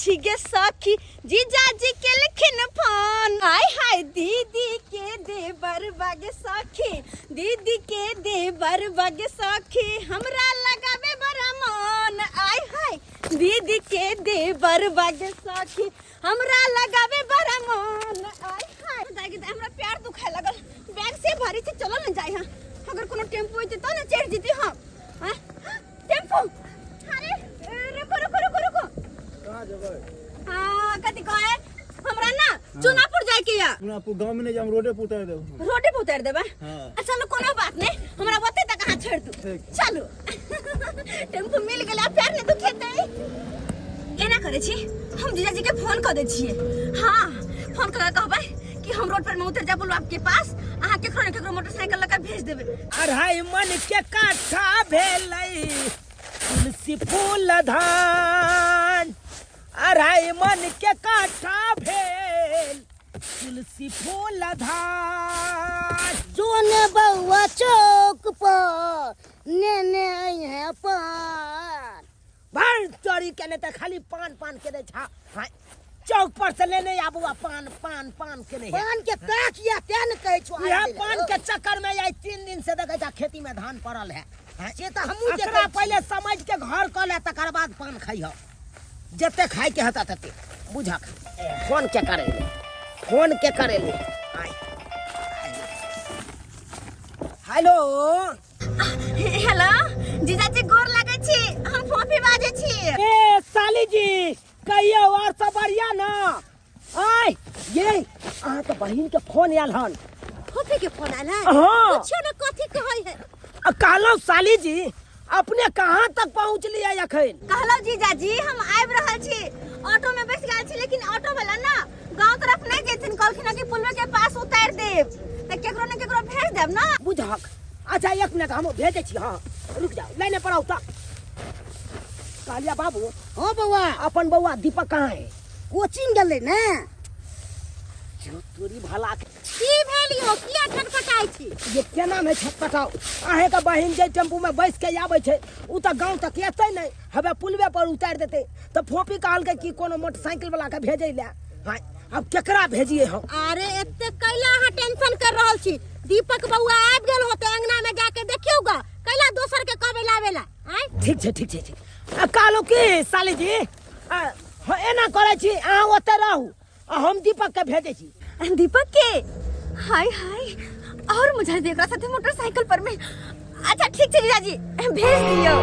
छी गे सखी, जीजाजी केलखिन फोन। हाय हाय दीदी के देवर बगे सखी, दीदी के देवर बगे सखी, हमरा लगावे बड़ा मन। आय हाय दीदी के देवर बगे सखी, हमरा लगावे बड़ा मन। आय हाय दाई के हमरा प्यार दुखाए लगल, बैग से भारी छै, चलो न जाय। हां अगर कोनो टेम्पू होइते त न चढ़ जेती हम। हां टेम्पू, अरे रुको रुको रुको रुको, कहाँ जेबै? हां कथि कहे हमरा ना चुनापुर जाय के या। चुनापुर गांव में नहीं जाम, रोडे पर उतार देब। रोडे पर उतार देबै? हाँ। अच्छा चलो कोनो बात नहीं, हमरा ओते तक अहाँ छोड़ दू। ठीक। चलो टेम्पू मिल गेल, आब प्यार नहीं दुखेतै। एना करै छी, हम जीजाजी के फोन कऽ दै छियै। हाँ फोन कऽ के कहबै कि हम रोड पर में उतर जाब बोलू आपके पास, अहाँ केकरो ने केकरो मोटरसाइकिल लऽ के भेज देबै। अढ़ाई मन के काठा भेलै तुलसी फूल धान, अढ़ाई मन के काठा भेल तुलसी फूल धान। जोने बउआ चौक पर नेने अइहे पान। भर चोरी के नहीं तऽ खाली पान पान के दै छा। हाँ, चौक पर से लेने आबू आ पान पान पान के नहीं। पान के ताक या तें ने कहै छौ। इएह पान के चक्कर में आइ 3 दिन से देखै छा खेती में धान पड़ल है। हाँ, से तऽ हमहूँ देखै एकरा छी। पहिले समझ के घर कऽ ले, तकर बाद पान खइह, जते खाय के हेतऽ तते बुझक। फोन के करे ले, फोन के करे ले। आय। हेलो हेलो जीजाजी, गोर लगै छी, हम फोफी बाजै छी। ए साली जी, कहियो और सब बढ़िया ना? आय ये अहाँ के बहिन के फोन आयल हन। फोफी के फोन आयल है? हाँ। पूछियो ना कथी कहै है। आ कहलहुँ साली जी, अपने कहाँ तक पहुँचलियै अखन? कहलहुँ जीजाजी हम आबि रहल छी, ऑटो में बैस गेल छी, लेकिन ऑटो वाला ना गांव तरफ नहीं जेथिन, कहलखिन कि पुलवे के पास उतार देब, त केकरो ने केकरो भेज देब ना। बुझहक। अच्छा 1 मिनट, हम भेजै छी। हाँ रुक जाओ, लाइने पर आउ। तऽ कहलिया बाबू। हाँ बौआ। अपन बौआ दीपक कहाँ है? कोचिंग गेलै ने। जो तोरी भला के। की भेल यौ, किया छटपटाइ छी? ये केना नहि छटपटाउ, अहें के बहिन जे टेम्पू में बैस के आबै छै उ तऽ गाँव तक एतै नहि, हवे पुलवे पर उतारि देतै। तऽ फोपी कहलकै कि कोनो मोटरसाइकिल वाला के भेजै लए। हाँ अब केकरा भेजिए हम? अरे एते कैला अहाँ टेंशन कर रहल छी, दीपक बौआ आबि गेल होते, अंगना में जाके देखियौ गा, कैला दोसर के कहबै लाबे ला? आँय? ठीक छै ठीक छै ठीक। आ कहलहुँ की साली जी, आ, हाँ, एना करै छी, अहाँ ओतऽ रहू आ हम दीपक के भेजै छी। दीपक के? हाय हाय और मुझे देख रहा साथे मोटरसाइकिल पर में। अच्छा ठीक छै जीजाजी, भेज दियौ।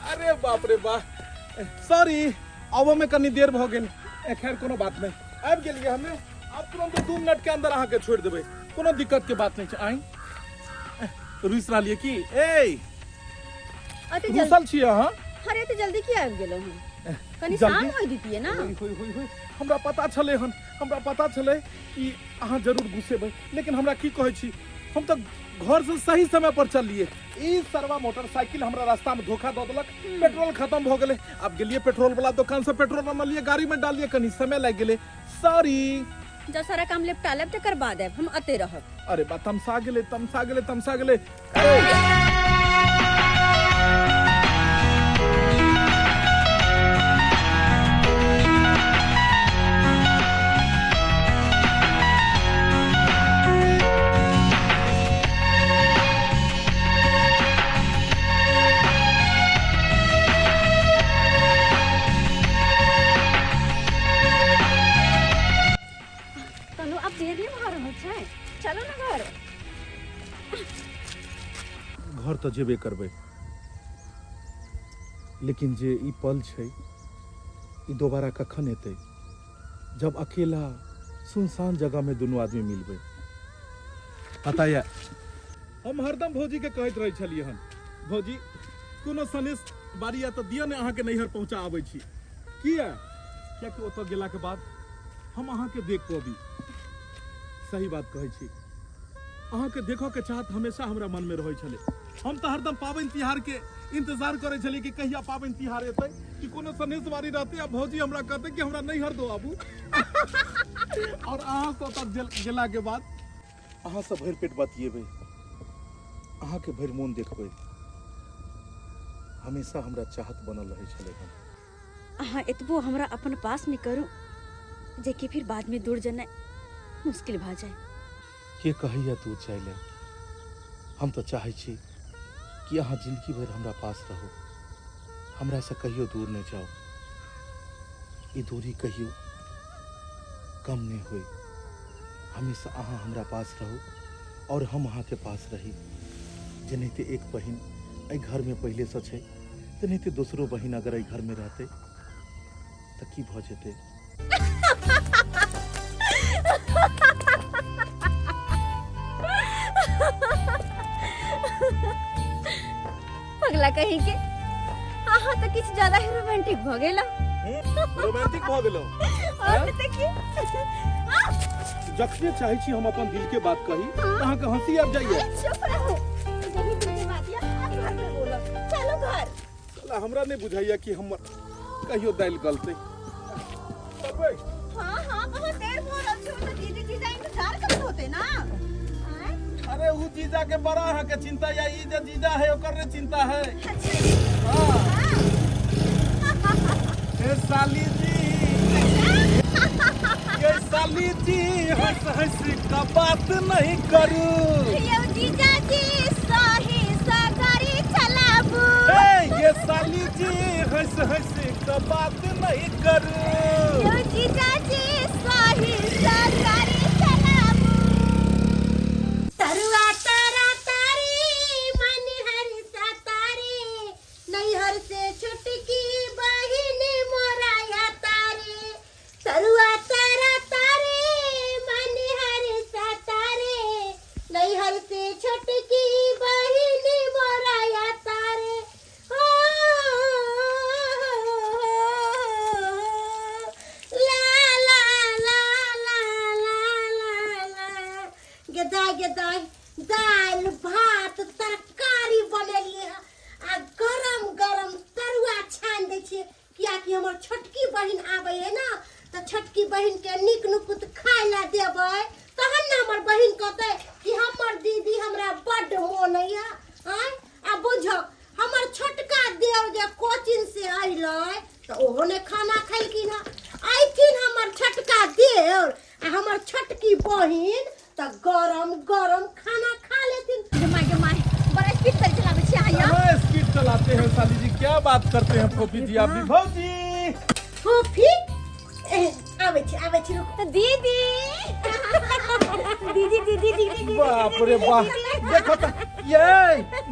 अरे बाप रे बा, सॉरी आबऽ में कनी देर भऽ गेल। खैर कोनो बात नहीं, आबि गेलियै हमे, आब तुरंत 2 मिनट के अंदर अहाँके छोड़ि देबै, कोनो दिक्कत के बात नहीं छै। आइ रुसि रहलियै की? ए अते जल्दी रुसल छियै अहाँ? अरे एते जल्दी किया आबि गेलहुँ हम? कनी जल्दी? शाम होय दितियै ना। होय, होय, होय, होय। हमरा पता छलै हन, हमरा पता छलै कि अहाँ जरूर गुस्सेबै, लेकिन हमरा की कहै छी, हम तऽ घर से सही समय पर चललियै, ई सरवा मोटरसाइकिल हमरा रास्ता में धोखा दऽ देलक, पेट्रोल खत्म भऽ गेलै, आब गेलियै पेट्रोल वाला दोकान से पेट्रोल अनलियै, गाड़ी में डालियै, कनी समय लागि गेलै, सॉरी। जब सारा काम निपटा लेब तकर बाद आयब, हम अते रहब। अरे बा तमसा गेलै, तमसा गेलै, तमसा गेलै। तनु अब देर नहीं भऽ रहल छै, चलो ना घर। घर तऽ जेबे करबै, लेकिन जे ई पल छै ई दोबारा कखन एतै जब अकेला सुनसान जगह में दुनू आदमी मिलबै। पता यऽ, हम हरदम भौजी के कहैत रहै छलियै हन, भौजी कोनो सनेस बारी या तऽ दिअ ने, अहाँके नैहर पहुँचा आबै छी। किया? कियाकि ओतऽ गेलाके बाद हम अहाँके देख पबी। सही बात कहै छी, अहाँके देखऽ के चाहत हमेशा हमरा मनमे रहै छलै। हम तऽ हरदम पाबनि तिहारके इंतजार करै छलियै कि कहिया पाबनि तिहार एतै कि कोनो सनेस बारी रहतै आ भौजी हमरा कहतै कि हमरा नैहर दो आबू। और अहाँ से ओतऽ गेलाके बाद अहाँ से भरि पेट बतियेबै, अहाँके भरि मोन देखबै। हमेशा हमरा चाहत बनल रहै छलै हन। अहाँ एतबो हमरा अपन पास नहि करू जेकि फिर बाद में दूर जेनाइ मुश्किल भऽ जाय। के कहैया दूर जाय लए? हम तऽ चाहै छी कि अहाँ जिंदगी भरि हमरा पास रहू, हमरा से कहियो दूर नहि जाउ। ई दूरी कहियो कम नहि होय। हमेशा अहाँ हमरा पास रहू और हम अहाँके पास रही। जेनाहिते एक बहिन एहि घरमे पहिलेसँ छै, तेनाहिते दोसरो बहिन अगर एहि घरमे रहतै तऽ की भऽ जेतै? पगला कहीं के, अहाँ तऽ किछु ज्यादा ही रोमांटिक भऽ गेला। रोमांटिक भऽ गेलहुँ? और तऽ की। जखने चाहै छी हम अपन दिल के बात कही तऽ अहाँके हंसी आबि जाइए। चुप रहू, यही दिल के बात या आप घर में बोलो, चलो घर। साला हमरा नहि बुझाइया कि हमर कहियो दालि गलतै। चलबै? हाँ हाँ, बहुत देर भऽ रहल छै, ओ तऽ दीदी जीजा इंतजार करैत होते ना। आँय? अरे उ जीजा के बड़ा अहाँके चिंता या ई जे जीजा है ओकर ने चिंता है। अच्छा। हाँ। ए साली जी, ये साली जी, हंस हंस का बात नहीं करू। यौ जीजा जी, सही से गाड़ी चलाबू। ए ये साली जी, हंस हंस का बात नहीं करू। यौ जीजा जी, सही से गाड़ी चलाबू। तरुआ तारा तारी मन हर सतारी, नैहर से छुटकी बहिन मोरा या तारी। तरुआ तारा तारी मन हर सतारे, नैहर से छुटकी बहिन मोरा या तारे। हो ला ला ला ला ला ला ला। गेदाय गेदाय, दालि भात तरकारी बनेलियै हँ आ गरम गरम तरुआ छानि दै छियै, कियाकि हमर छोटकी बहिन आबै है ने तऽ छोटकी बहिनके नीक नुकुत खाय लए देबै, तहन ने हमर बहिन कहतै कि हमर दीदी हमरा बड्ड मोन होइए। आँय, आ बुझौ हमर छोटका देव जे कोचिंग से अयलै तऽ ओहो नहि खाना खेलखिन हँ। अयथिन हमर छोटका देव आ हमर छोटकी बहिन तऽ गरम गरम खाना खा लेथिन। गे माय गे माय, बड़ा स्पीड गाड़ी चलाबै छी अहाँ यौ। कहाँ स्पीड चलाते हैं साली जी, क्या बात करते हैं फोफी जी आप भी। भौजी फोफी, आबै छी आबै छी, रुकू। तऽ दीदी दीदी दीदी दीदी दीदी। बाप रे बाप, देखो त ये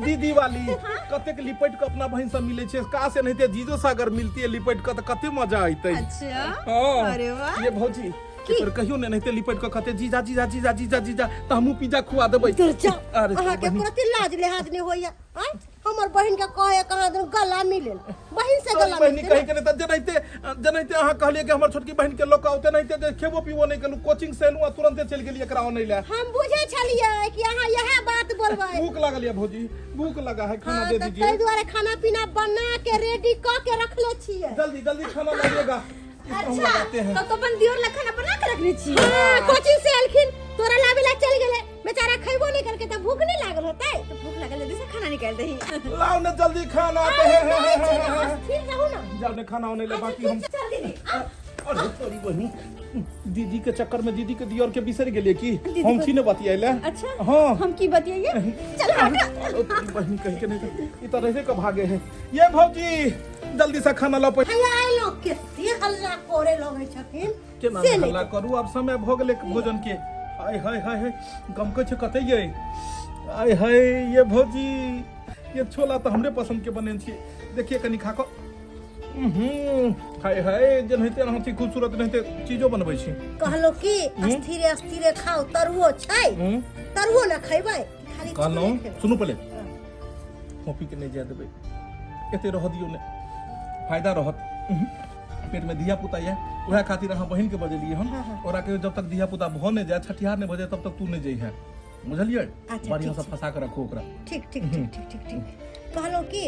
दीदी वाली कतेक लिपट के अपना बहिन से मिले छै। काश एनाहिते जीजो सागर मिलती है लिपट के तऽ कते मजा अइतै। अच्छा। हाँ। अरे वाह। ये भौजी के पर कहियो ने एनाहिते लिपट के कहते जीजा जीजा जीजा जीजा जीजा, तऽ हमहूँ पिज्जा खुआ देबै। दूर जाओ। अरे अहाँके बहिन। प्रति लाज लिहाज नहि होइया? आँय, हमर बहिन के कहे कहाँ दिन गला मिले बहिन से गला बहिनी मिलते कहीं के नहीं, तऽ जेनाहिते जेनाहिते अहाँ कहलियै कि हमर छोटकी बहिन के लऽ कऽ आउ, तेनाहिते जे खेबो पीबो नहि केलहुँ, कोचिंग से एलहुँ आ तुरंते चलि गेलियै एकरा अनै लए। हम बुझै छलियै कि अहाँ इएह बात बोलबै। भूख लागल यऽ भौजी, भूख लगा है, खाना हाँ, दे तऽ दीजिए। ताहि दुआरे खाना पीना बना के रेडी कऽ के रखले छियै। जल्दी जल्दी खाना लाइएगा, इसको हम अच्छा लगाते हैं। तो अपन दियोर ला खाना बना के रखने छी? हाँ, कोचिंग से एलखिन तोरा लाबे ला चल गेलै, बेचारा खैबो नहीं करके, तऽ भूख नहीं लागल होतै? तो भूख लागल, जल्दी से खाना निकाल दही। लाओ ना जल्दी खाना। अरे नहीं छी ना, अस्थिर रहू ना। जाओ ने खाना होने ले, बाकी हम चल दीदी। अरे तोरी बहिनी, दीदी के चक्कर में दीदी के दियर के बिसर गेलिए की? हम छी ने बतियाइले। अच्छा। हाँ। हम की बतियाइए, चल हट। ओ तोरी बहिनी कह के नहीं त ई त रहे के भागे है। ये भौजी जल्दी से खाना लाओ। हैया आइ लोग कते हल्ला करे लगै छथिन। केना से नहि नहि। हल्ला करू, आब समय भऽ गेलै भोजन के। हाय हाय हाय हाय, गमकै छै कतै ये। आय हाय, ये भौजी, ये छोला तऽ हमरे पसंद के बनेने छियै। देखिए कनी खा कऽ। हाय हाय, जेनाहिते अहाँ छी खूबसूरत तेनाहिते चीजो बनबै छी। कहलो कि अस्थिरे अस्थिरे खाओ, तरुओ छै। तरुओ न खैबै खाली? कहलहुँ छोले खेबै। सुनू पहिले, कॉपी के नहि जाय देबै, एते रह दियौ ने, फायदा रहत। पेट में धिया पुता यऽ, उएह खातिर अहाँ बहिन के बजेलियै हन। ओकरा कहियौ, जब तक धिया पुता भऽ नहि जाय, छठिहार नहि भऽ जाय, तब तक तू नहि जइहे, बुझलियै? अच्छा, बढ़िआँ ठीक से छै। फंसा के रखू ओकरा। ठीक ठीक ठीक ठीक ठीक ठीक। कहलहुँ कि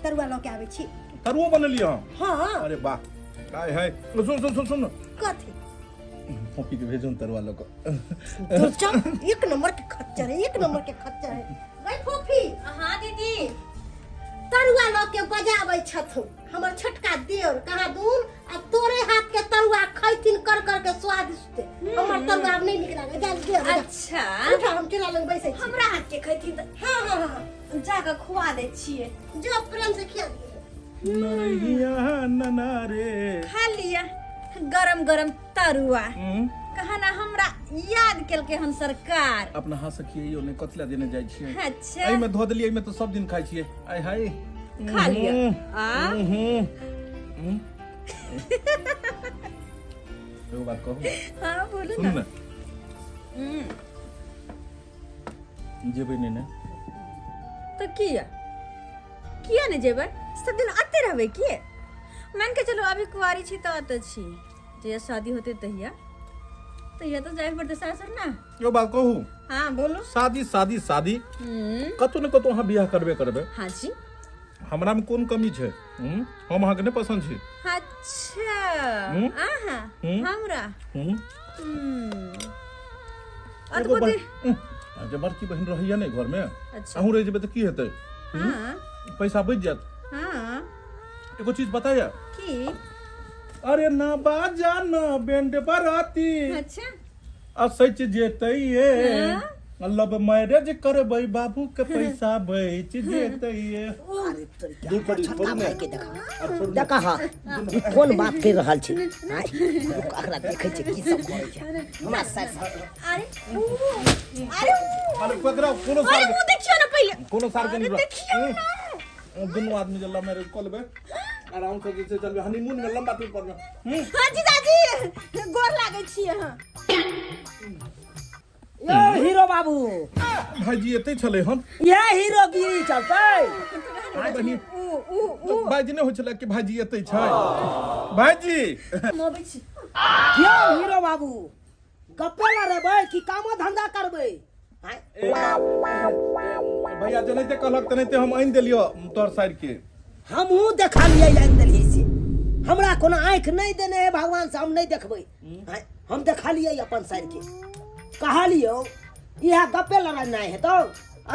तरुआ लऽ के आबै छी। तरुओ बनेलियै अहाँ? हँ। अरे वाह, हाय हाय, सुन सुन सुन सुन। कथी? कॉपी के भेजू ने तरुआ लऽ कऽ। तू चुप, एक नंबर के खच्चर है, एक नंबर के खच्चर है। गई फोफी। हाँ दीदी। तरुआ लऽ के बजाबै छथुन हमर छोटका देवर कहाँ दून, आ तोरे हाथ के तरुआ खैथिन कर कर के स्वादिष्ट। हमर तरुआ आब नहि नीक लागै। जा देवर, जा। अच्छा। उठा, हम चूल्हा लग बैसै छी। हमरा हाथ के खैथिन तऽ हाँ हाँ हाँ। जाकऽ खुआ दै छियै। जो, प्रेम से खिया दियौ। नैया नना रे। खा लिअ गरम गरम तरुआ। कहा ना हमरा याद केलकै हन सरकार। अपना हाथ से खियैयो ने, कथी लए देने जाइ छियै? अच्छा। एहिमे धो देलियै, एहिमे तऽ सब दिन खाइ छियै। आय हाय। खा लिअ। आ हम्म। एगो बात कहू? हाँ, बोलू। सुनू ना। ने। जेबै नहि ने? तऽ किया किया नहि जेबै? सब दिन अते रहबै किए? मान के चलू अभी कुआरी छी तऽ अतऽ छी, जहिया शादी होते तहिया तहिया तऽ जाय पड़तै सासुर ना। एगो बात कहू? हाँ, बोलू। शादी शादी शादी, कतौ ने कतौ अहाँ बियाह करबे करबै। हाँ जी। हमरा में कोन कमी छै? हम अहाँके नहि पसंद छी? अच्छा। आहा। हमरा एगो अद्भुत। आ जे बड़की बहिन रहैया ने घर में, अच्छा। अहूँ रहि जेबै तऽ की हेतै? हाँ। पैसा बचि जायत। हाँ। एगो चीज बताया? की? अरे ना बाजा ना बैंड बराती, अच्छा, आ सच जेतै ये। हाँ? लव मैरिज करबै, बाबू के पैसा बच जेतै ये। अरे तोरी के, दूर पड़ी, छोटका छोड़ू ने। भाई के देखा। आब छोड़ू ने। देखा, हाँ, ई कोन बात कर रहल छी? आँय, रुक, एकरा देखै छी की सब करै छै हमरा साइड से। अरे ऊ, अरे ऊ। अरे पकड़ाओ कोनो अरे सार ऊ देखियो ना पहिले। कोनो सार के अरे नहीं। देखियो ना। दुनू आदमी जे लव मैरिज कऽ लेबै, आराम से जे छै चलबै हनीमून में, लंबा टूर पर में। हाँ जीजाजी, गोर लागै छी अहाँ। यो हीरो बाबू। भाईजी एते छलै हन। इएह हीरोगिरी चलतै। अरे बहिन, ऊ ऊ ऊ। भाईजी नहि होइ छलै कि भाईजी एते छै भाईजी। हम अबै छी। क्यों हीरो बाबू, गप्पे लड़ेबै कि कामो धंधा करबै? आँय? ए, भैया जेनाहिते कहलक तेनाहिते हम आनि देलियौ तोहर साइड के। हमहूँ देखलियै, आनि देलियै से हमरा कोनो आँखि नहि देने है भगवान, से हम नहि देखबै? आँय, हम देखलियै अपन साइड के। कहलियौ इएह गप्पे लड़ेनाइ हेतौ?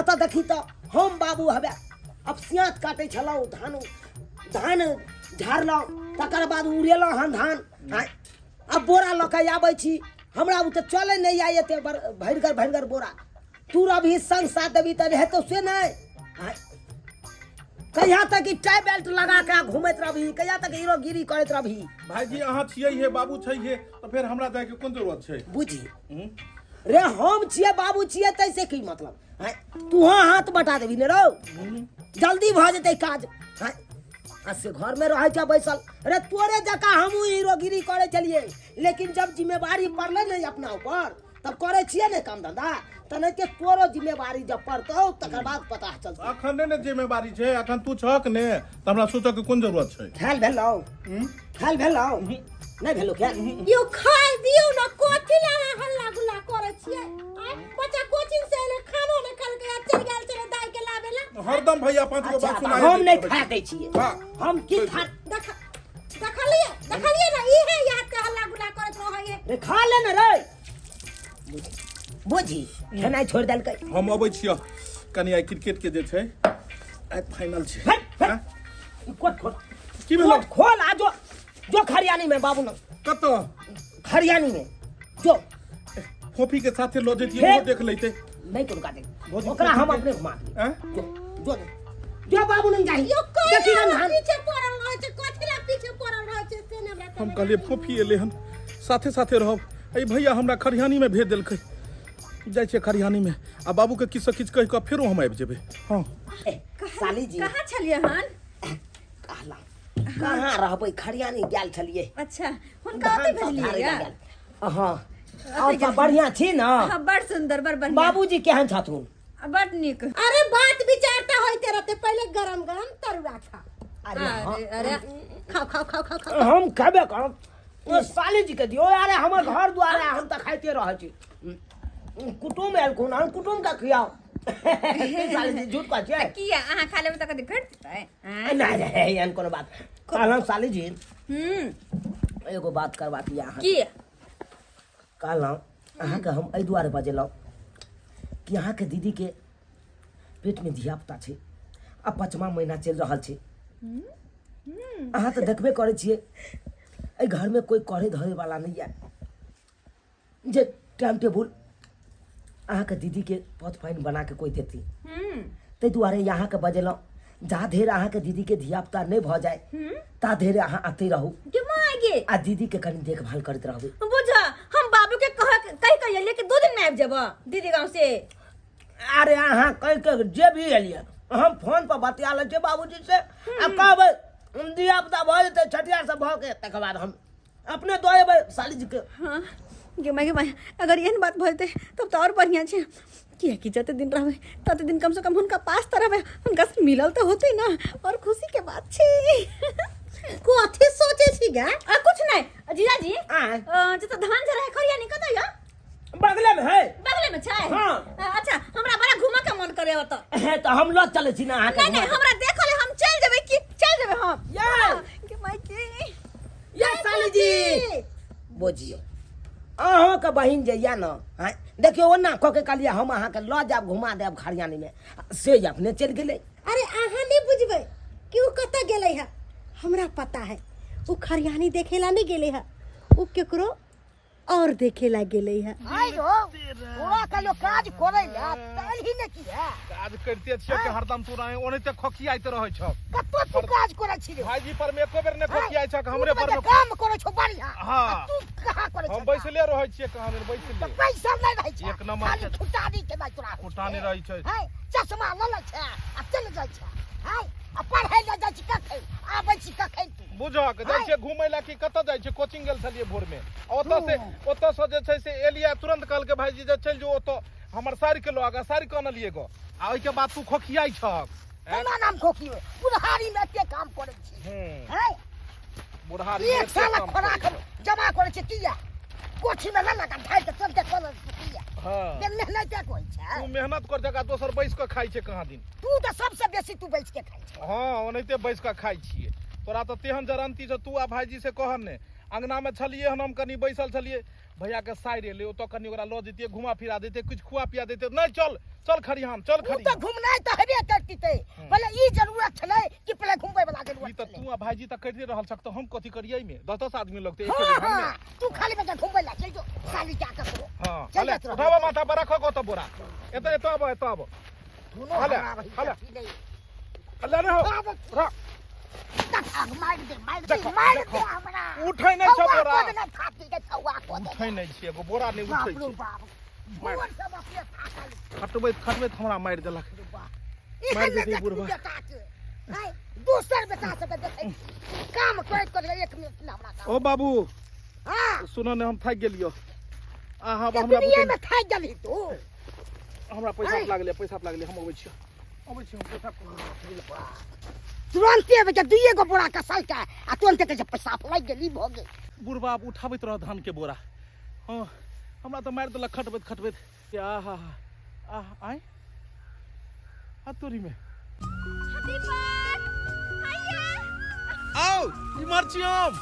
एतऽ देखी तऽ हम बाबू हवे अब सियात काटै छलहुँ, धान धान झाड़लहुँ, तकर बाद उड़ेलहुँ हन धान। आँय, आब बोरा लऽ कऽ आबै छी, हमरा ओ तऽ चलै नहि आइ एते भरिगर भरिगर बोरा। तू अभी संग साथ देबी तऽ हेतौ से नहि। आँय, कहिया तक ई टाई बेल्ट लगा के घूमैत रहबही? कहिया तक हीरोगिरी करैत रहबही? भाईजी, अहाँ छियै हे, बाबू छै हे, तऽ फेर हमरा जायके कोन जरूरत छै? बुझी रे, हम छियै, बाबू छियै, तैसे की मतलब? आँय, तू हाथ बटा देबी ने रौ, जल्दी भऽ जेतै काज। आँय, आ से घर में रहै छ बैसल। रे, तोरे जकाँ हमहूँ हीरोगिरी करै छलियै, लेकिन जब जिम्मेवारी पड़लै ने अपना ऊपर, तब करै छियै ने काम धंधा। तेनाहिते तोरो जिम्मेवारी जब पड़तौ, तकर बाद पता चलतौ। अखन नहि ने जिम्मेवारी छै, अखन तू छहक ने, तऽ हमरा सोचऽ के कोन जरूरत छै? खायल भेलौ? खायल भेलौ? नहि भेलौ खायल? यौ, खाय दियौ ने। कथी लए अहाँ हल्ला गुल्ला करै छियै? आँय, बच्चा कोचिंग से एलै, खानो नहि खेलकै आ चलि गेल छलै दाइ के लाबै लए। हरदम भैया पाँच गो अच्छा, बात तऽ सुनाए हम नहि दैत रहै खा छै। दै छियै। हाँ। हम की खा देखलियै, देखलियै ने, इहे याद के हल्ला गुल्ला करैत रहैए। रे, खा ले ने रे। बुझी, खेनाइ छोड़ि देलकै। हम अबै छियह कनि, आइ क्रिकेट के जे छै आइ फाइनल छै। हट, हट। आँय? ई कोट खोल। की भेलौ? कोट खोल आ जो जो खरियानी में बाबू न। कतऽ? खरियानी में जो। फोफी के साथे लऽ जैतियै, फेर? ओहो देख लैते। नहीं कोनो काज। भौजी, ओकरा हम फोफी अपने घुमा देबै। आँय? जो जो जो बाबू नहीं जाही। यौ, देखी कहिया ना धान पीछे पड़ल रहै छै, कथी लए पीछे पड़ल रहै छै से ने हमरा हम समझ। कहलियै फोफी एलै हन, साथे साथे रहब। एहि भैया हमरा खरिहानी में भेज देलकै। जाइ छियै खरिहानी में आ बाबू के किछु से किछु कहि कऽ फेरो हम आबि जेबै। हँ। ए, साली जी। कहाँ छलियै हन? कहला कहाँ रहबै खरियानी गेल छलियै अच्छा हुनका ओतै धान सब भेजलियै धारै या लए गेल। हँ और सब बढ़िआँ छी ने हाँ बड़ सुंदर बड़ बढ़िया बाबूजी केहन छथुन बड़ नीक अरे बात विचार तऽ होइते रहते पहिले गरम गरम तरुआ खा अरे हाँ अरे अरे खाओ खाओ खाओ खाओ खाओ हम खेबे करब ओ साली जी के दियौ अरे हमर घर दुआर है हम तऽ खाइते रहै छी कुटुम आयल कोन हम कुटुम के खियाउ की साली जी झूठ कहै छियै किया अहाँ खा लेबै तऽ कथी घटि जेतै आँय? नहि नहि एहन कोनो बात कहलहुँ साली जी हूँ एगो बात करबाक यऽ अहाँके की कहलहुँ अहाँके हम एहि दुआरे बजेलहुँ कि अहाँके दीदीके पेटमे धियापुता छै आ पचमा महीना चलि रहल छै अहाँ तऽ देखबे करै छियै एहि घरमे कोइ करे धरे वाला नहि यऽ जे टाइम टेबुल अहाँके दीदीके पथ पानि बना के कोइ देती ताहि दुआरे अहाँके बजेलहुँ जा धरि अहाँके दीदीके धियापुता नहि भऽ जाय ता धरि अहाँ अतै रहू के माय गे आ दीदीके कनि देखभाल करैत रहबै बुझ हम बाबू के कह कह कह एलियै कि 2 दिन में आबि जेब दीदी गांव से अरे अहाँ कहि के जे भी एलियै हम फोन पर बतिया लै छियै बाबूजी से आ कहबै धियापुता भऽ जेतै छठियार सब भऽ के तकर बाद हम अपने दऽ एबै साली जी के हाँ गे माय गे माय अगर एहन बात भऽ जेतै तब तऽ आओर बढ़िआँ छै किएकि जते दिन रहबै तते दिन कमसँ कम हुनका पास तऽ रहबै हुनका से मिलल तऽ होतै ने आओर खुशीके बात छै कथी सोचे छी गे आ कुछ नहि जीजाजी आँय। जतऽ धान झरा है खरिया नहीं कतऽ यऽ बगले में है बगले में छै हाँ। अच्छा हमरा बड़ा घूमऽ के मन करे ओतऽ हे तऽ हम लऽ चलै छी ने अहाँके नहीं नहीं हमरा देखल है, हम चल जेबै की चल जेबै हम ये। हाँ, गे माय के ये साली जी बुझियौ अहाँके बहिन जे यऽ ने आँय देखियौ ओना कऽ के कहलियै हम अहाँके लऽ जायब घुमा देब खरियानीमे से अपने चलि गेलै अरे अहाँ नहीं बुझबै कि उ कतऽ गेलै है हमरा पता है उ खरियानी देखेला नहीं गेलै है उ केकरो और देखेला गेलै है आइ रो तोरा कहलो काज करै लए तलही ने की है काज करिते छियै कि हरदम तू रहे ओनाहिते खोखियाइत रहै छौ कतो तू काज करै छी रे भाईजी पर में एको बेर ने खोखियाइ छौ हमरे पर में काम करै छौ बढ़िया हाँ। आ तू कहाँ करै हम छौ बैसले रहै छियै कहाँ दिन तऽ बैसले पैसा नहि रहै छै एक नंबर खाली के- खुटानी के नहि तोरा खुटानी रहै छै। है चश्मा लऽ लै छै आ चलि जाइ छै है आ पढ़ै लए जाइ छी कखन आबै छी कखन तू बुझक जाइ छियै घुमै लए कि कतऽ जाइ छियै कोचिंग गेल छलियै भोर में ओतऽ से ओतऽ से जे छै से एलियै तुरंत कहलकै भाईजी जे चलि जो ओतऽ हमर साड़ी के लऽ आगा साड़ी के अनलियै गो आ ओहिके बाद तू खोखियाइ छहक हैं? केना नाम खोखियो बुढ़ारी में एते काम करै छी हूँ है बुढ़ारी एक साल खोराक जमा करै छी किया कोठी में लऽ लगा ढाइ के चलते करै छी किया हाँ बे मेहनत होइ छै तू मेहनत कर जगह दोसर बैस कऽ खाइ छै कहाँ दिन तू तऽ सबसे बेसी तू बैस के खाइ छै हाँ ओनाहिते बैस कऽ खाइ छियै तोरा तऽ तेहन जरंती छौ तू आ भाईजी से कहन ने अंगना में छलियै हन हम कनी बैसल छलियै भैया के साइर एलै ओतऽ कनी ओकरा लऽ जैतियै घुमा फिरा दैतियै किछु खुआ पिया दैतियै नहि चल चल खरिहान चल उ तऽ खरिहान घुमनाइ तऽ हेबे करतितै पहिले ई जरूरत छलै कि पहिले घुमबै वला ई जरूरत तऽ छलै तू आ भाईजी तऽ करिते रहल छक तऽ हम कथी करियै एहिमे दस दस आदमी लगतै एके हाँ बेर घरमे हाँ तू खाली बेटा घुमबै ला चलि जो साली जा कऽ करो हाँ चलि हले जाइत रहबै। उठाबऽ माथा पर रखऽ ओतऽ बोरा एतऽ एतऽ आबऽ एतऽ आबऽ दुनू हले, हमरा रही हले। अथी नहि। हले ने हो आब रख तथा मारि दे मारि दे देखो, मारि देखो। दे हमरा उठै नहि छौ छौआ बोरा को देने थापी के छौआ को देने। उठै नहि छै एगो बोरा नहि उठै बाप रो छै बाप भोर से अपने थाकल खटबैत खटबैत हमरा मारि देलक एहन मारि नहि देतै देखी बुढ़बा। बेटा के आँय, दोसर बेटा सबके देखै छी। काम करैत करैत एक मिनट नहि हमरा काम ओ बाबू हाँ सुनऽ ने हम थाकि गेलियो अहाँ हमरा दुनिया में थाकि गेलही तू हमरा पैसा आँय। लागलै पैसा लागलै हम अबै छियो अबै छियो हम पैसा तुरन्ते अबै छै दुइए गो बोरा कसलकै आ तुरन्ते कहै छै पैसा लागि गेली भऽ गेल बुढ़बा आब उठाबैत रह धान के बोरा हँ हमरा तऽ मारि देलक खटबैत खटबैत आहा आह आय आ तोरी में दीपक आइया आओ इमहर छी हम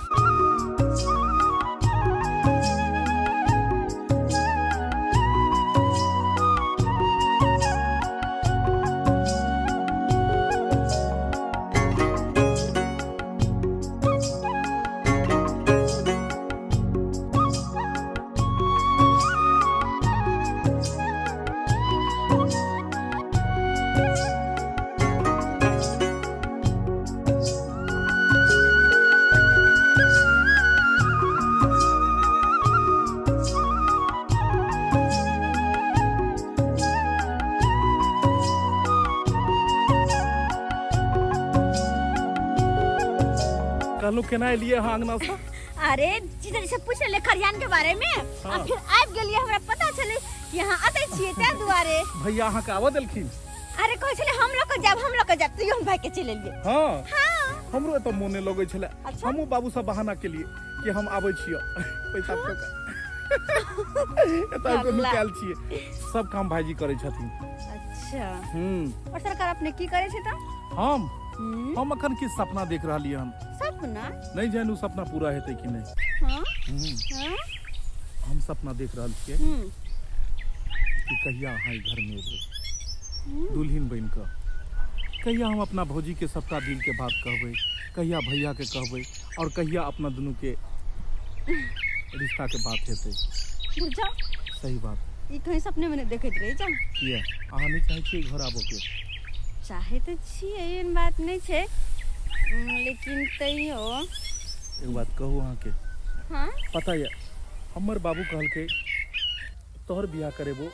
कहलहुँ केना एलियै अहाँ अंगना से? अरे जीजा जी से पूछ ले खरियान के बारे में आ फिर आबि गेलियै, हमरा पता छलै कि अहाँ अतै छियै ताहि दुआरे। भैया अहाँके आबऽ देलखिन? अरे कहै छलै हम लऽ कऽ जायब, हम लऽ कऽ जायब, तैयो हम भागि के चलि एलियै। हाँ। हाँ। हमरो एतऽ मोने लगै छलै। अच्छा? हमहूँ बाबू से बहाना केलियै कि हम आबै छियै पैसा कऽ के। एतऽ आबि कऽ नुकायल छियै। सब काम भाईजी करै छथिन। अच्छा। और सरकार अपने की करै छै तऽ? हम अखन किछु सपना देख रहलियै हन। सपना? नहि जानि ओ सपना पूरा हेतै कि नहि। हाँ? हाँ? हम सपना देख रहल छियै कि कहिया अहाँ ई घरमे एबै दुल्हिन बनि कऽ, कहिया हम अपना भौजी के सबटा दिल के बात कहबै, कहिया भैया के कहबै और कहिया अपना दुनू के रिश्ता के बात हेतै। बुझा सही बात। ई कहीं सपने में नहीं देखैत रही जाऊ। किया अहाँ नहीं चाहै छियै घर आबऽ के? चाहे तऽ छियै, एहन बात नहि छै, लेकिन तैयो एगो बात कहू अहाँके? हाँ। पता यऽ हमर बाबू कहलकै तोहर बियाह करेबो।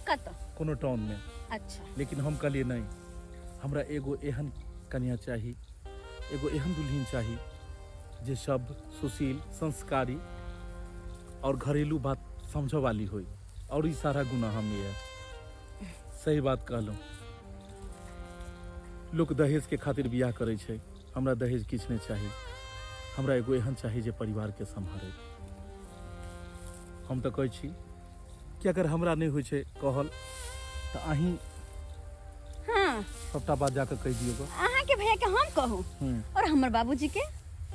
कतऽ? कोनो टाउन में। अच्छा। लेकिन हम कहलियै नहीं, हमरा एगो एहन कन्या चाही, एगो एहन दुल्हन चाही जे सभ्य, सुशील, संस्कारी और घरेलू बात समझ वाली होई, और ई सारा गुना हम ये। सही बात कहलहुँ, लोक दहेज के खातिर बियाह करै छै, हमरा दहेज किछु नहि चाही, हमरा एगो एहन चाही जे परिवार के सम्हारे। हम तऽ कहै छी कि अगर हमरा नहि होइ छै कहल तऽ अहीं हाँ। सबटा बात जाकऽ कहि दियौ गऽ। अहाँके भैया के हम कहू और हमर बाबूजी के?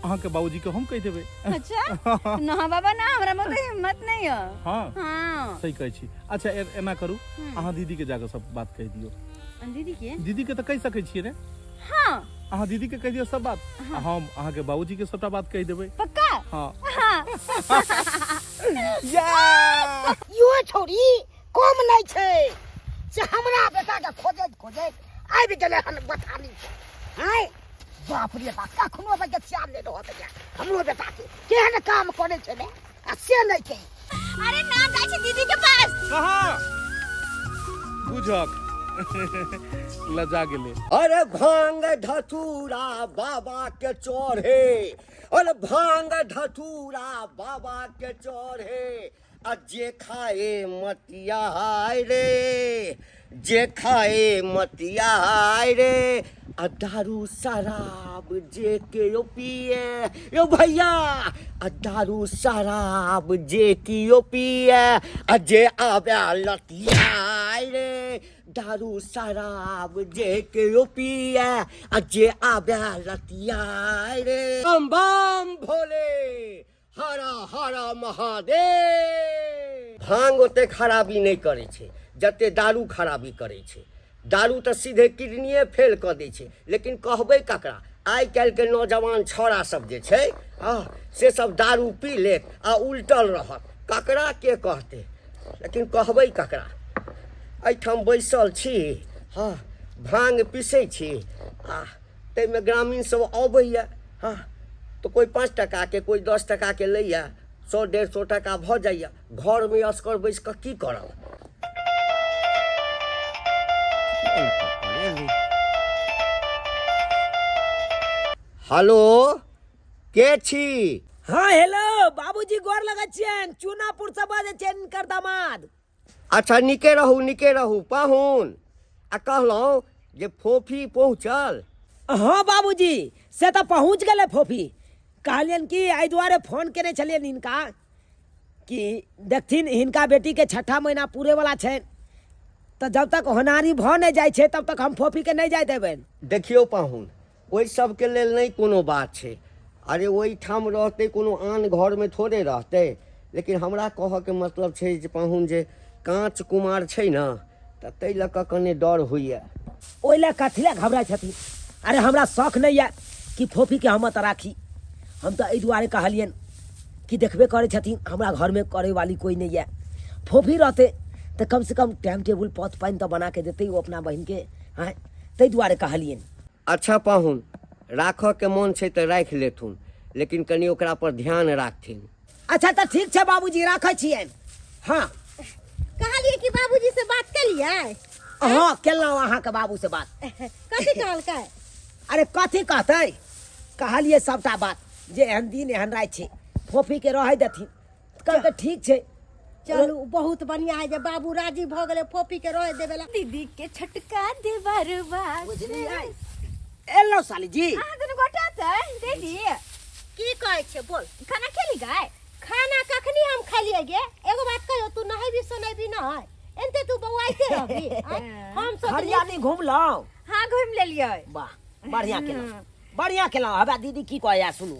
अहाँके बाबूजी के हम कहि देबै। अच्छा ना बाबा ना, हमरा में तो हिम्मत नहीं है। हाँ। हाँ। सही कहै छी। अच्छा एना करू, अहाँ दीदी के जाकऽ सब बात कहि दियौ। दीदी के? दीदी के तऽ कहि सकै छियै ने? हाँ। अहाँ दीदी के कहि दियौ सब बात, आ हम अहाँके बाबूजी के सबटा बात कहि देबै। पक्का? हाँ। हाँ। या! यो छौरी कम नहीं छै से हमरा बेटा के खोजैत खोजैत आबि गेलै हन बथानी पर। आँय बाप रे बाप, कखनो बजे ख्याल नहि रहत गे हमरो बेटा के, केहन काम करै छलै आ से नहि छै। अरे ना जाइ छी दीदी के पास। कहाँ बुझक लजा गेलै। अरे भांग धतूरा बाबा के चढ़े, अरे भांग धतूरा बाबा के चढ़े, आ जे खाए मतिया हाय रे, जे खाए मतिया हाय रे, आ दारू शराब जे केओ पिए यो भैया, आ दारू शराब जे केओ पिए, आ जे आबे लतिया हाय रे, दारू शराब जे केओ पिए, आ जे आबे लतिया हाय रे। बम बम भोले, हरा हरा महादेव। भांग ओते खराबी नहि करै छै जते दारू खराबी करै छै। दारू तऽ सीधे किडनीए फेल कऽ दै छै, लेकिन कहबै ककरा? आइ काल्हिके नौजवान छौड़ा सब जे छै से सब दारू पी लेत आ उलटल रहत, ककरा के कहतै? लेकिन कहबै ककरा? एहिठाम बैसल छी, हँ भांग पीसै छी, आ ताहिमे ग्रामीण सब अबैए, हँ तऽ कोइ 5 टाकाके कोइ 10 टाकाके लैए, 100-150 टाका भऽ जाइए। घरमे असगर बैस कऽ की करब? हेलो, के छी? हाँ हेलो बाबूजी, गोर लगै छियनि, चूनापुर से बजै छियनि हिनकर दामाद। अच्छा निके रहू, निके रहू पाहुन। आ कहलहुँ जे फोफी पहुँचल? हाँ बाबूजी, से तऽ पहुँच गेलै फोफी। कहलियनि कि एहि दुआरे फोन केने छलियनि हिनका कि देखथिन हिनका बेटीके छठा महीना पूरे वाला छनि, तऽ जब तक होनारी भऽ नहि जाइ छै तब तक हम फोफीके नहि जाय देबनि। देखियौ पाहुन, ओहि सबके लेल नहि कोनो बात छै। अरे ओहिठाम रहतै, कोनो आन घरमे थोड़े रहतै। लेकिन हमरा कहऽके मतलब छै जे पाहुन जे काँच कुमार छै ने, तऽ ताहि लऽ कऽ कने डर होइए। ओहि लए कथी लए घबराइ छथिन? अरे हमरा शौक नहि यऽ कि फोफीके हम एतऽ राखी। हम तऽ एहि दुआरे कहलियनि कि देखबे करै छथिन हमरा घरमे करै वाली कोइ नहि यऽ, फोफी रहतै तऽ कमसँ कम टाइम टेबुल पथ पानि तऽ बनाके देतै ओ अपना बहिनके। आँय ताहि दुआरे कहलियनि। अच्छा पाहुन, राखऽके मोन छै तऽ राखि लेथुन, लेकिन कनि ओकरा पर ध्यान राखथिन। अच्छा तऽ ठीक छै बाबूजी, राखै छियनि। हाँ कहलियै कि बाबूजी से बात केलियै? हाँ केलहुँ अहाँके बाबू से बात। कथी कहलकै? अरे कथी कहतै, कहलियै सभटा बात जे एहन दिन एहन राति छै फोफीके रहै देथिन कहलकै ठीक छै चलू बहुत बढ़िया है जे बाबू राजी भऽ गेलै फोफी के रहे देवे ला दीदी के छटका देवरवा बुझलियै एलहुँ साली जी अहाँ दुनू गोटा तऽ दीदी की कहै छै बोल खाना खेली गाय खाना कखनी हम खेलियै गे एगो बात कहियो तू नहेबी सोनेबी नहि एनते तू बौआइते रहबी आँय? हम सोचलियै हरियाली घुमलहुँ हाँ घुमि लेलियै वाह बढ़िया केलहुँ बढ़िया केलहुँ हवा दीदी की कहैया सुनू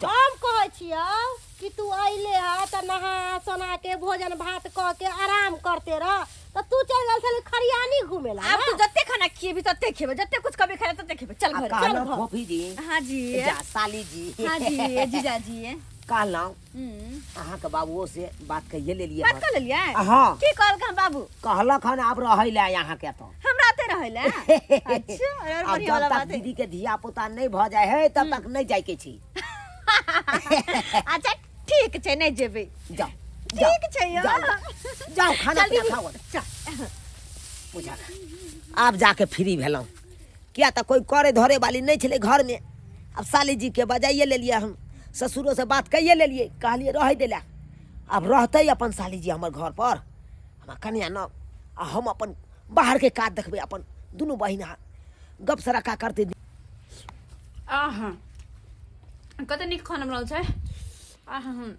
जाउ हम कहै छियौ कि तू अइले ह तऽ नहा सोना के भोजन भात कऽ के आराम करते रह तऽ तू चलि गेल छली खरियानी घूमे ला आब तू जते खाना खिएबी तते खेबै जते कुछ कभी खाना तते खेबै चल आ घर कहलहुँ चल घर फोफी जी हाँ जी जा साली जी हाँ जी जीजा जी कहलहुँ हम्म, अहाँके बाबुओ से बात कहिए लेलियै बात हन। कर लेलियै हाँ की कहलक हम बाबू कहलक हन आब रहै लए अहाँके तऽ हमरा आते रहै लए अच्छा अरे आब बढ़िया जब वाला तक बात है दीदी के धिया पुता नहि भऽ जाइ है तब तक नहि जाइके छै अच्छा ठीक छै नहि जेबै जाओ जाओ ठीक छै यौ। जाओ जाओ खाना चल पीना दीदी, खाओ चल बुझल आब जाके फ्री भेलहुँ किया तऽ कोइ करे धरे वाली नहि छलै घरमे आब साली जीके बजाइए लेलियै हम ससुरोसँ बात कैए लेलियै कहलियै रहै दै लए आब रहतै अपन साली जी हमर घरपर हमरा कनिया न आ हम अपन बाहरके काज देखबै अपन दुनू बहिन गप सड़का करतै। आहा कते नीक खाना बनल छै। आहा हूँ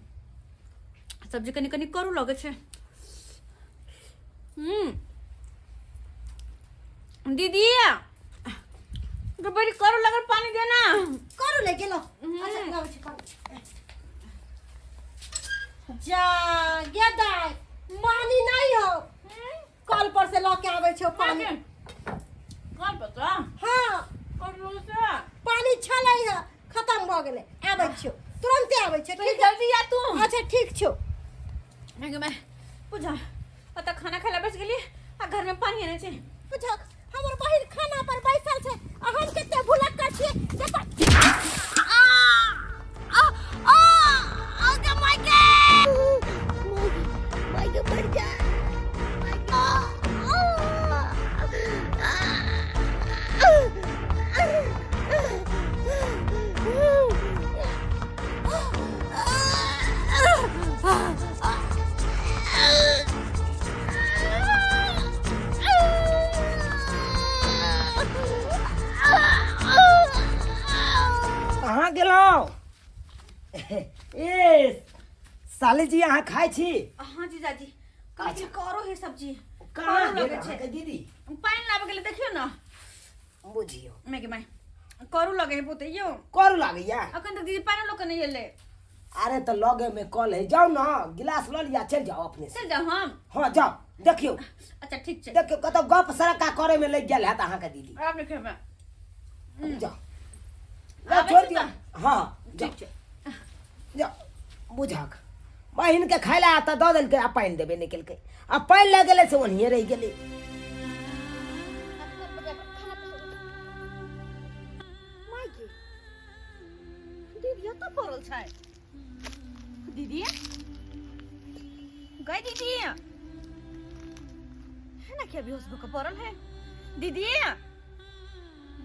सब्जी कनि कनि करू लगै छै। हूँ दीदी तो बड़ी करू लगल, पानी देना। करू ले गेलो। अच्छा लाबै छी पानी। जा गे दाइ, पानी नहीं हो, कल पर से लऽ के आबै छौ पानी। कल पता हाँ करू से पानी छलै है, खत्म भऽ गेलै। आबै छियौ, तुरन्ते आबै छियौ। ठीक ठीक जल्दी आ तू। अच्छा ठीक छौ। मैं पूजा ओतऽ खाना खाय लए बैस गेलियै आ घर में पानी नहि छै। बुझक हमर बहिन खाना पर बैसल छै आ हम कते भुलक्कड़ छियै। देखो आ आ आ आ गे माय गे, माय गे, मर जा माय गे। आ, आ, कहाँ गेलहुँ ए साली जी? अहाँ खाइ छी? हाँ जीजाजी, कहै छी करो है सब्जी। कहाँ करू गेल लगै छै। अहाँके दीदी? पानि लाबऽ गेलै, देखियौ ने। बुझियौ मैं के माय, करू लगे है पोते यौ। करू लागैया? अखन तक दीदी पानि लोक नहि एलै। अरे तऽ लगे में कल है, जाउ ने, गिलास लऽ लिअ, चलि जाउ अपने से। चलि जाउ हम? हाँ जाउ, देखियौ। अच्छा ठीक छै। देखियौ कतौ गप सरक्का करे में लागि गेल हैत अहाँके दीदी। आब नहि खेबै। जाउ। आबै छोड़ि छी दियौ। तऽ? हाँ जाउ। ठीक छै। जाउ। बुझक बहिन के खाय ला तऽ दऽ देलकै आ पानि देबे नहि केलकै आ पानि लऽ गेलै से ओनहिए रहि गेलै। माय गे, दीदी एतऽ पड़ल छै। दीदी गई, दीदी है ना, क्या बेहोश भऽ कऽ पड़ल है? दीदी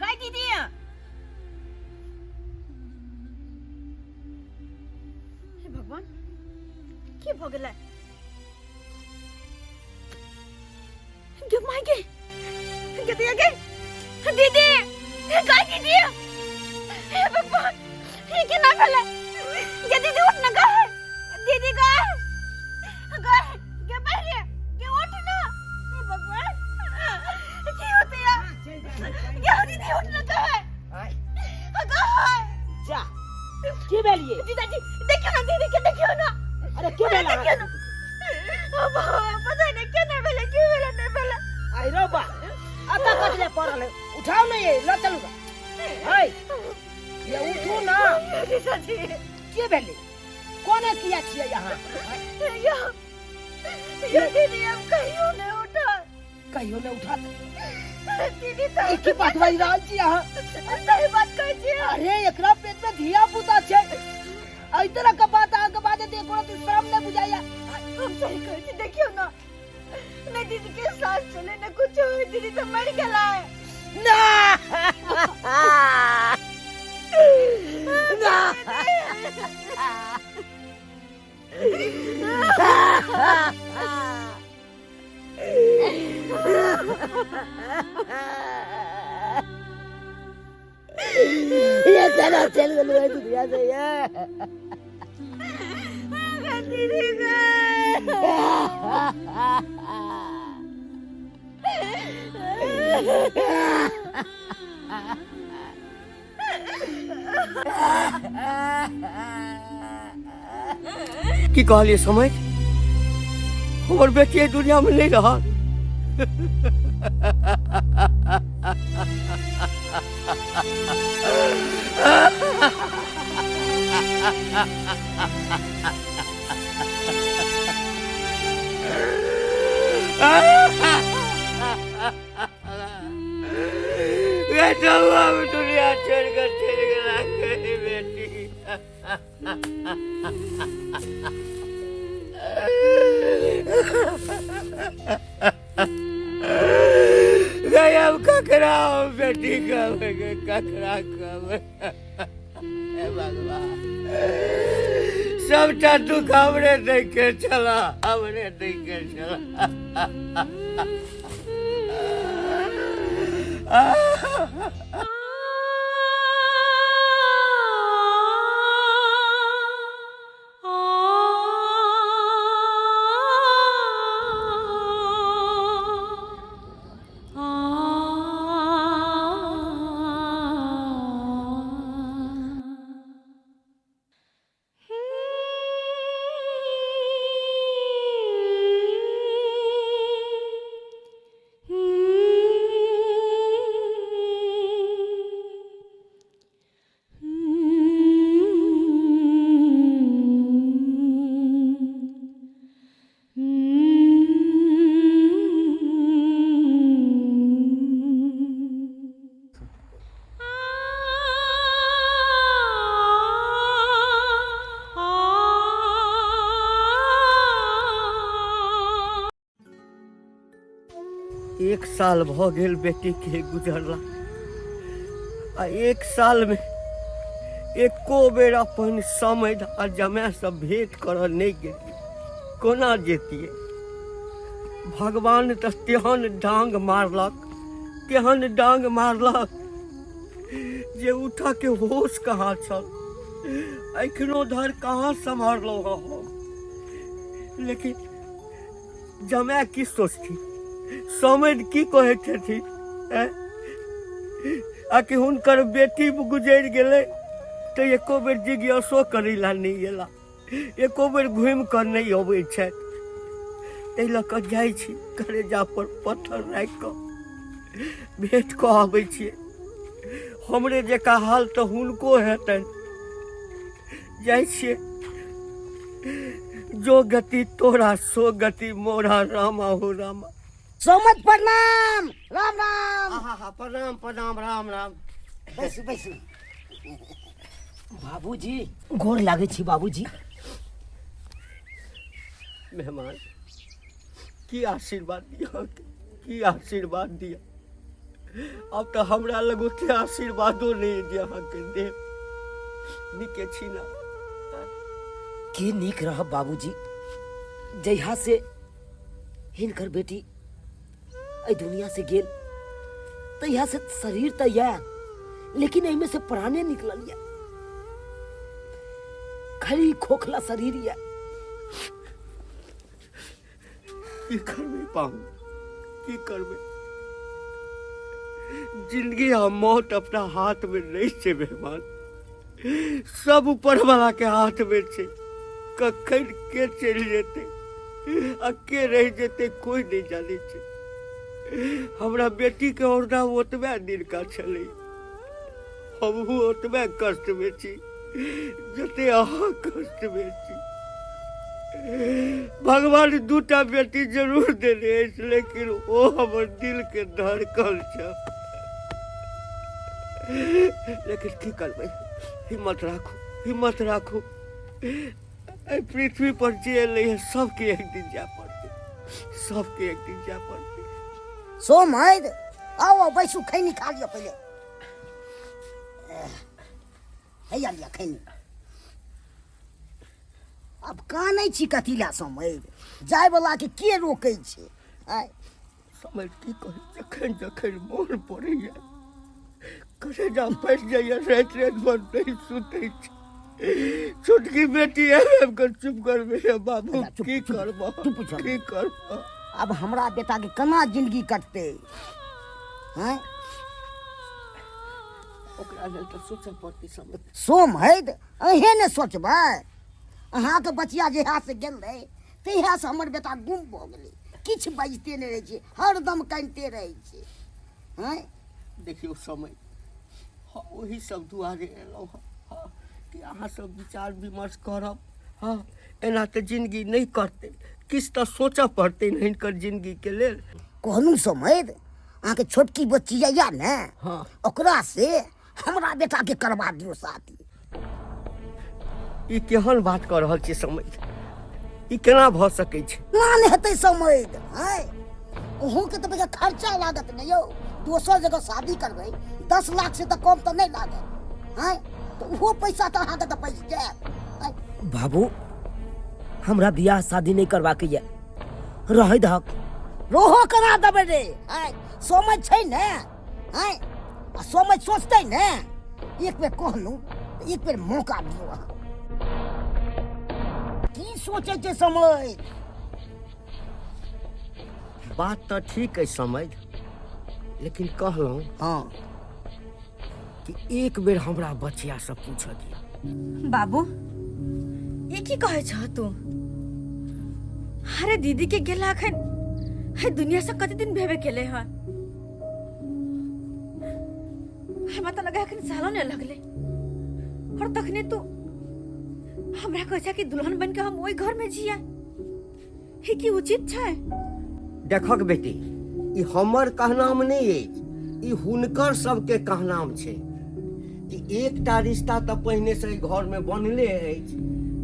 गई, दीदी, हे भगवान, की भऽ गेलै? गे my गे, गे दिया गे, दीदी गई, दीदी, हे भगवान, ये केना भेलै? गे दीदी, उठ ना गए, दीदी गए, गए, गे बहिरे गे, उठ ना, हे भगवान, की होते यार? गे दीदी, उठ ना गए, गए। जा, की भेलिए? जीजाजी, देखियौ ना दीदी के, देखियौ ना। अरे की भेल देखियौ अहाँके ना। दीदी? अब पता नहीं केना भेलै, की भेलै, नहि भेलै। आई रो बा, अतऽ कथी ले पड़ल है? उठाउ ने ये, लऽ चलू गा। है ये, उठू ना। जीजाजी। की भेलै? कोना किया छियै अहाँ? यो यो दीदी हम कहियो नहीं उठा। कहियो नहि उठत? दीदी तऽ ई की बात बाजि रहल छी अहाँ? सही बात कहै छी। अरे एकरा पेट में धिया पुता छै, एहि तरह के बात अहाँके बाजैत एको रत्ती शरम नहि बुझाइया? हम सही कहै छी, देखियौ ना, नहीं दीदी के सांस चले न कुछ होय, दीदी तो मर गेला है। ना ये केना चलि गेलहुँ एहि दुनिया से ये की कहलिए समझ हमर बेटी एहि दुनिया में नहीं रहल। बेटा हम दुनिया छोड़ कर चल गेला बेटी। गए अब ककरा बेटी कहबै ककरा कहबै हे भगवान, सबटा दुख हमरे दै के छला, हमरे दै के छला। एक साल भ गेल बेटी के गुजरला आ एक साल में एको बेर अपन समैध आ जमाय से भेंट करऽ नहीं गेलियै। कोना जेतियै? भगवान तऽ तेहन डांग मारलक, तेहन डांग मारलक जे उठऽ के होश कहाँ छल। एखनो धरि कहाँ सम्हारलहुँ हँ हम। लेकिन जमाय की सोचथिन, समैध की कहै छथिन, आ कि हुनकर बेटी गुजरि गेलै तऽ एको बेर जिज्ञासो करै लए नहि एला, एको बेर घुमि कऽ नहि अबै छथि। ताहि लऽ कऽ जाइ छी करेजा पर पत्थर राखि कऽ भेंट कऽ अबै छियै। हमरे जकाँ हाल तऽ हुनको हेतनि। जाइ छियै, जो गति तोरा सो गति मोरा, रामा हो रामा। सोमत प्रणाम, राम राम। आहा, प्रणाम प्रणाम, राम राम। बैसू बैसू बाबूजी, गोर लागै छी बाबूजी। मेहमान की आशीर्वाद दिया, की आशीर्वाद दिया। अब तो हमरा लग ओते आशीर्वादो नहीं जे अहाँके देब। नीके छी ना? की नीक रहब बाबूजी, जहिया से हिनकर बेटी एहि दुनिया से गेल तहिया से शरीर तऽ यऽ, लेकिन एहिमे से प्राणे निकलल यऽ, खाली खोखला शरीर यऽ। की करबै पाहु, की करबै? जिंदगी आ मौत अपना हाथ में नहीं छै मेहमान, सब ऊपर वाला के हाथ में छै। कखन के चलि जेतै आ के रहि जेतै कोई नहीं जानै छै। हमरा बेटी के औरदा ओतबे दिनका छलै, हमहूँ ओतबे कष्ट में छी जते अहाँ कष्ट में छी। भगवान दूटा बेटी जरूर देने अछि, लेकिन ओ हमर दिल के धड़कन छै। लेकिन की करबै, हिम्मत राखू, हिम्मत राखू। एहि पृथ्वी पर जे एलै है सबके एक दिन जाय पड़तै, सबके एक दिन जाय पड़तै। सोमैद आओ आओ बैसू, खैनी खा लिअ पहिले। हैया लिअ खैनी। आब कानै छी कथी लए सोमैद? जाय वाला के के रोकै छै? आँय समझ की कहै, जखन जखन मोन पड़ैया करेजा फटि जाइए, राति राति भर नहि सुतै छी। छोटकी बेटी आबि आबि कऽ चुप करबै, बाबू की करबह, की करबह? आब हमरा बेटाके केना जिंदगी कटतै? हैं, ओकरा लेल तऽ सोचऽ पड़तै समय। सोम हैद, अहें ने सोचबै? अहाँके बचिया जहियासँ गेल रहै तहियासँ हमर बेटा गुम भऽ गेलै। किछु बाजिते नहि रहै छै, हरदम कानिते रहै छै। हैं, देखियौ समय, हम ओही सब दुआरे एलहुँ हँ, हँ, कि अहाँ सब विचार विमर्श करब। हँ, एना तऽ जिंदगी नहि कटतै, किछु तऽ सोचऽ पड़तै ने हिनकर जिंदगीके लेल। कहलहुँ समैध, अहाँके छोटकी बच्ची यऽ ने? हँ। ओकरा से हमरा बेटाके करबा दियौ शादी। ई केहन बात कऽ रहल छी समैध? ई केना भऽ सकै छै? ना नहि हेतै समैध? आँय, अहूँके तऽ बेगर खर्चा लागत ने यौ। दोसर जगह शादी करबै, 10 लाख से तऽ कम तऽ नहि लागत। आँय, तऽ ओहो पैसा तऽ अहाँके तऽ बचि जायत। आँय बाबू, हमरा बियाह शादी नहि करबाके यऽ, रहै दहक। रोहो केना देबै रे? आँय, समझ छै ने? आँय, आ समझ सोचतै ने? एक बेर कहलहुँ, एक बेर मौका दियौ। अहाँ की सोचै छै समझ? बात तऽ ठीक अछि समझ, लेकिन कहलहुँ हँ कि एक बेर हमरा बचियासँ पूछऽ दिअ। बाबू, ई की कहै छह तू? अरे, दीदी के गेला अखन है दुनिया से कते दिन भेबे केले हन? हमरा तऽ लगे अखन सालो नहि लगले, और तखने तू हमरा कहै छै कि दुल्हन बन के हम ओहि घर में जिया। हे, की उचित छै? देखक बेटी, ई हमर कहनाम नहि अछि, ई हुनकर सबके कहनाम छै कि एकटा रिश्ता तऽ पहिनेसँ एहि घरमे बनले अछि।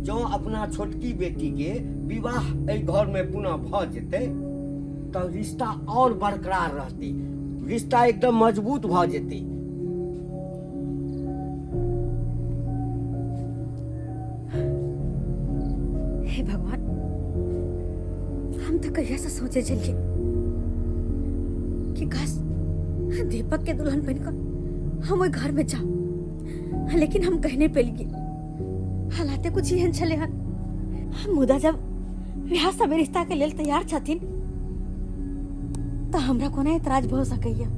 जँ अपना छोटकी बेटीके विवाह एहि घरमे पुनः भऽ जेतै तऽ रिश्ता आओर बरकरार रहतै, रिश्ता एकदम मजबूत भऽ जेतै। हे भगवान, हम तो कहिया से सोचे छलिए कि काश दीपक के दुल्हन बनकर हम ओहि घर में जाओ, लेकिन हम कहने पेलिए, हालाते कुछ एहन छले हन। मुदा जब विवाह सब रिश्ता के लेल तैयार छथिन तऽ हमरा कोना एतराज भऽ सकैया?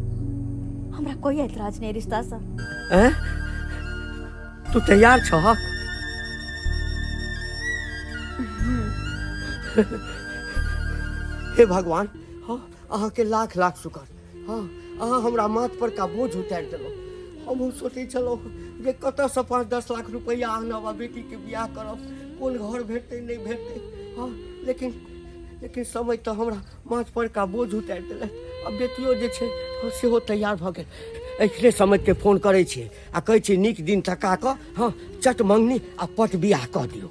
हमरा कोई एतराज नहीं रिश्ता से। हैं? तू तैयार छहक? हे भगवान, हाँ, अहाँके लाख लाख शुक्र। हाँ, अहाँ हमरा माथ पर का बोझ उतारि देलहुँ। हमहूँ सोचै छलहुँ जे कतऽसँ 5-10 लाख रुपैआ आनब आ बेटीके बियाह करब, कोन घर भेटतै नहि भेटतै। हाँ, लेकिन लेकिन समय तऽ हमरा माथ पर का बोझ उतारि देलक। आ बेटियो जे छै, हाँ, सेहो तैयार भऽ गेल। एखने समझके फोन करै छियै आ कहै छियै नीक दिन तका कऽ, हाँ, चट मंगनी आ पट बियाह कऽ दियौ।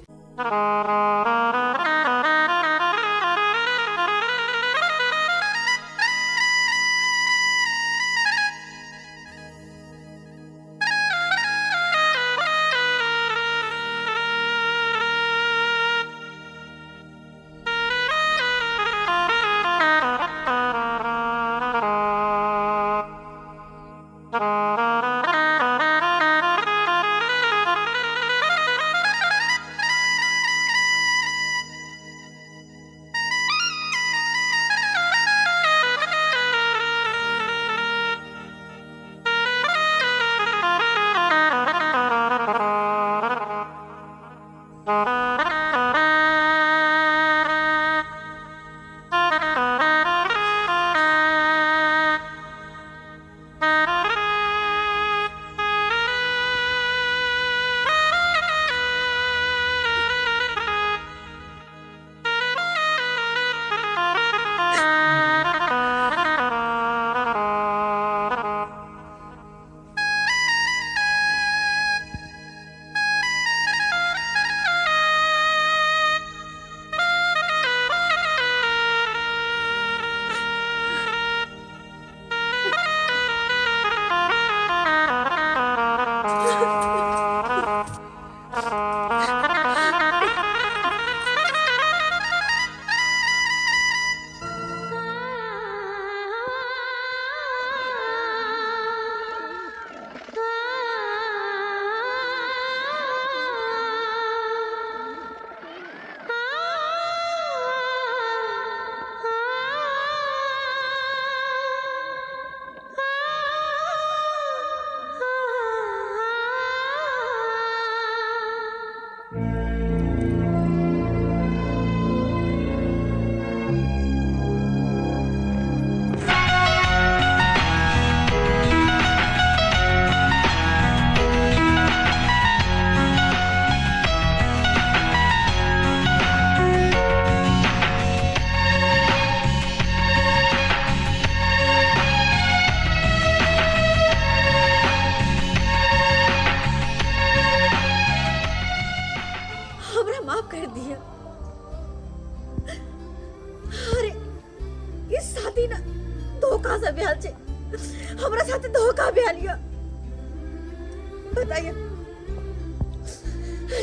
बताइए,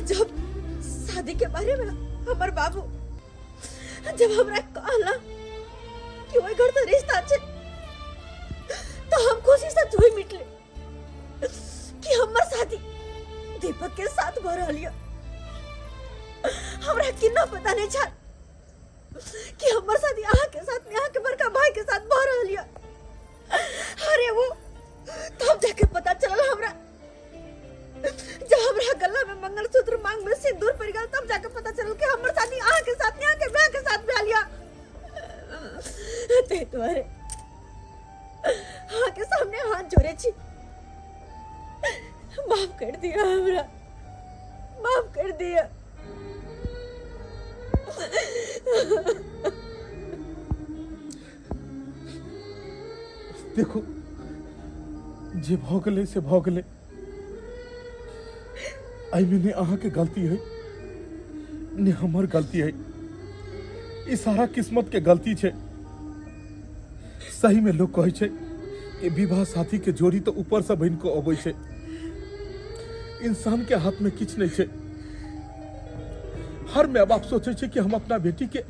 जब शादी के बारे में हमर बाबू जब हमरा कहला कि ओहि घर से रिश्ता छै, तो हम खुशी से झूम मिटले कि हमर शादी दीपक के साथ भ रहल यऽ। हमरा किन्नो पता नहीं छल कि हमर शादी अहाँ के साथ नहीं, अहाँ के बड़का भाई के साथ भ रहल यऽ। अरे वो तब जाके पता चलल हमरा, जब हमरा गला में मंगलसूत्र, मांग में सिंदूर पड़ गया, तब जाके पता चलल कि हमर शादी अहाँ के साथ नहीं, अहाँ के भाई के साथ भेल यऽ। ताहि दुआरे अहाँ के सामने हाथ जोड़े छी, माफ कर दिया हमरा, माफ कर दिया। देखू, जे भऽ गेलै से भऽ गेलै, एहिमे ने अहाँके गलती है ने हमर गलती है, ई सारा किस्मत के गलती छै। सही में लोग कहै छै कि विवाह साथी के जोड़ी तो ऊपर से बनि कऽ अबै छै, इंसान के हाथ में किछु नहीं छै। हर माय बाप सोचै छै कि हम अपना बेटी के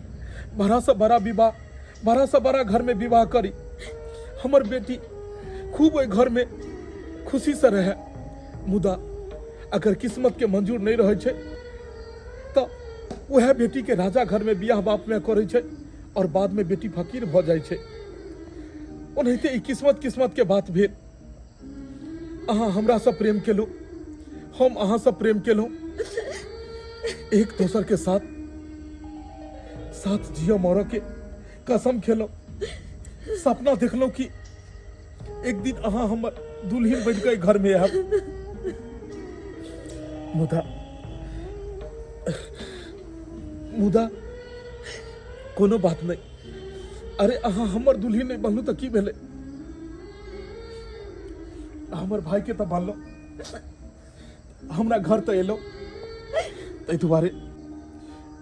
बड़ा से बड़ा विवाह, बड़ा से बड़ा घर में विवाह करी, हमर बेटी खूब ओहि घर में खुशी से रहे। मुदा अगर किस्मत के मंजूर नहीं रहे छै तो वह बेटी के राजा घर में बियाह बाप में करे छै और बाद में बेटी फकीर भ जाइ छै। ओनाहिते ई किस्मत किस्मत के बात भेल। अहाँ हमरा से प्रेम केलहुँ, हम अहाँ से प्रेम केलहुँ, एक दोसर के साथ साथ जिया मरऽ के कसम खेलहुँ, सपना देखलहुँ कि एक दिन अहाँ हमर दुल्हन बनि कऽ घर में आयब। मुदा मुदा कोनो बात नहीं, अरे अहाँ हमर दुल्हन नहीं बनलू तऽ की भेलै, हमर भाई के तऽ बनलो, हमरा घर तऽ एलो। ताहि दुआरे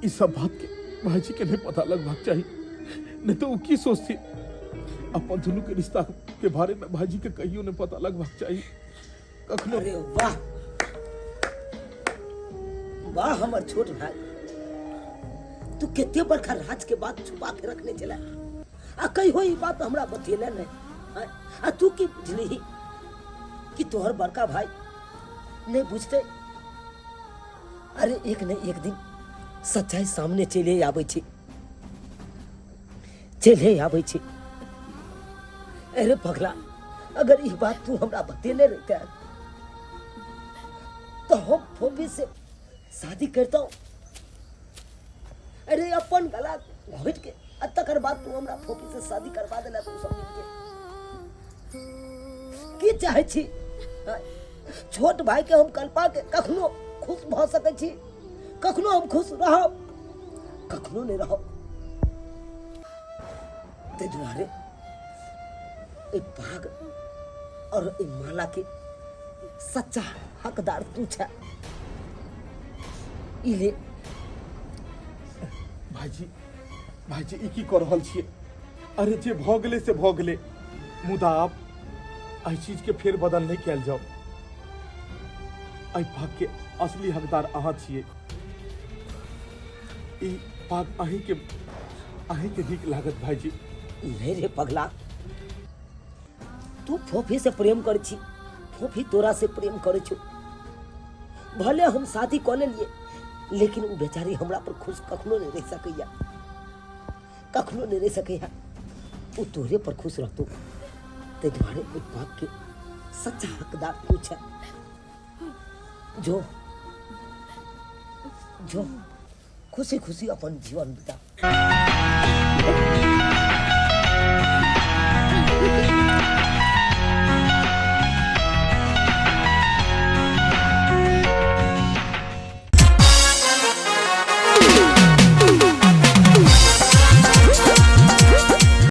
ई सब बात के भाईजी के नहीं पता लगबाक चाही, नहीं तो वो की सोचती। अपन दुनू के रिश्ता के बारे में भाईजी के कहियो नहीं पता लगबाक चाही कखनो। अरे वाह वाह हमर छोट भाई, तू कते बड़का राज के बात छुपा के रखने चला आ कहियो ई बात हमरा बतेले नहीं। आ तू की बुझली कि तोहर बड़का भाई नहीं बुझते? अरे एक न एक दिन सच्चाई सामने चले आबै छै, चले आबै छै। अरे पगला, अगर ई बात तू हमरा बतेले रहते तो हम फोफी से शादी करता हूँ। अरे अपन गला घोट के आ तकर बाद तू हमरा फोफी से शादी करवा देला। तू सब मिलके की चाहे छी? छोट भाई के हम कल्पा के कखनो खुश भऽ सकै छी? कखनो हम खुश रहब? कखनो नहि रहब। ताहि दुआरे एहि पाग और एहि माला के सच्चा हकदार तू छै, ई ले। भाईजी, भाईजी ई की कऽ रहल छियै? अरे जे भऽ गेलै से भऽ गेलै, मुदा आब एहि चीज के फेर बदल नहि कयल जाउ। एहि पाग के असली हकदार अहाँ छियै, ई पाग अहीं के नीक लागत भाईजी। नहीं रे पगला, तू फोफी से प्रेम कर छी, फोफी तोरा से प्रेम करे छौ। भले हम शादी कऽ लेलिए, लेकिन उ बेचारी हमरा पर खुश कखनो नहीं रह सकैया, कखनो नहीं रह सकैया। उ तोहरे पर खुश रहतो। ताहि दुआरे ओहि पाग के सच्चा हकदार तू छै। जो जो, खुशी खुशी अपन जीवन बिता।